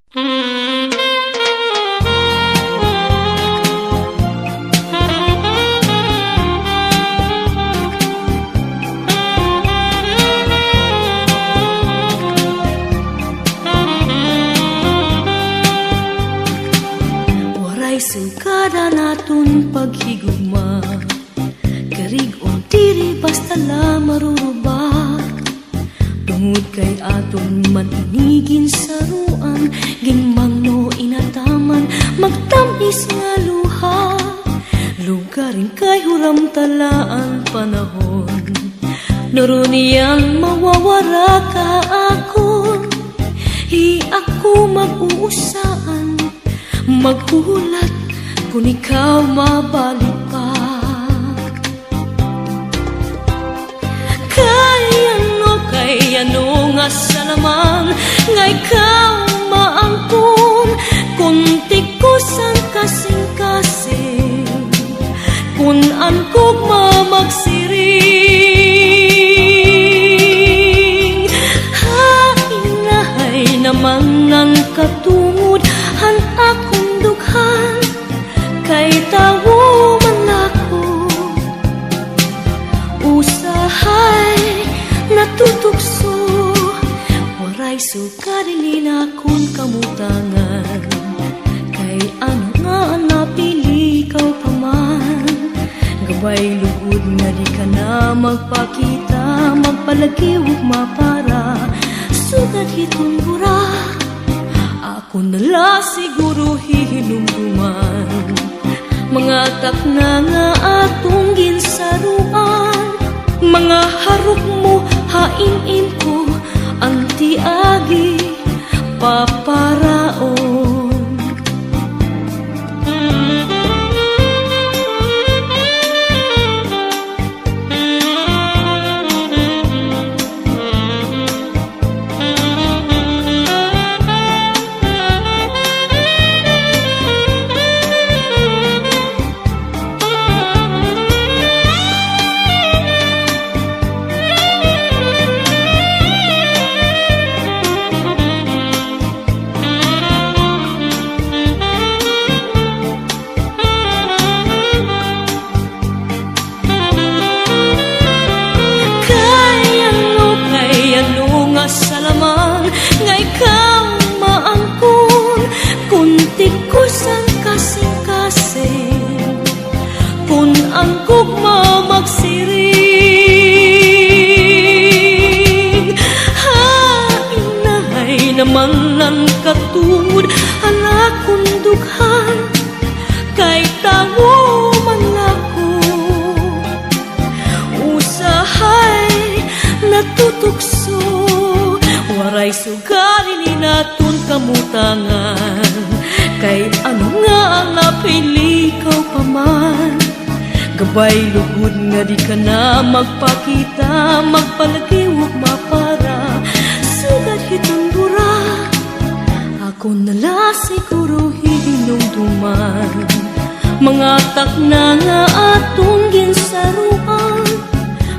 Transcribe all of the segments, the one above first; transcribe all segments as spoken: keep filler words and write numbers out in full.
Waray sugad an aton paghigugma, karig-on diri basta la maruruba. Tungod kay aton man ini ginsaruan, ginmangno inataman, magtam-is nga luha. Lugaring kay huram ta la an panahon. Nurun iyan mawawara ka akon, hi ako mag-uusaan, maghuhulat kon ikaw mabalik pa. Kay ano, kay ano nga sala man nga ikaw maangkon, kon tikos an kasingkasing, kon an gugma magsiring. Hain na hay naman an katungod han akon dughan, kay tawo man la ako, usahay natutukso, waray sugad ini an akon kamutangan. Kay ano nga napili ikaw pa man, gabay lugod nga di ka na magpakita, magpalagyo ugma para, sugad hiton gura. Ako na la siguro hihinumduman, mga takna nga aton ginsaruan, mga harok mo ha im-im ko, anti agi paparaon. Kay ano, kay ano nga sala man nga ikaw maangkon, kon tikos an kasingkasing, kon an gugma magsiring. Hain na hay naman an katungod han akon dughan, kay tawo man la ako, usahay natutukso, waray sugad ini an aton kamutangan. Kay ano nga napili ikaw pa man, gabay lugod nga di ka na magpakita, magpalagyo ugma para, sugad hiton gura. Ako na la siguro hihinumduman, mga takna nga aton ginsaruan,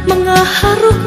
mga harok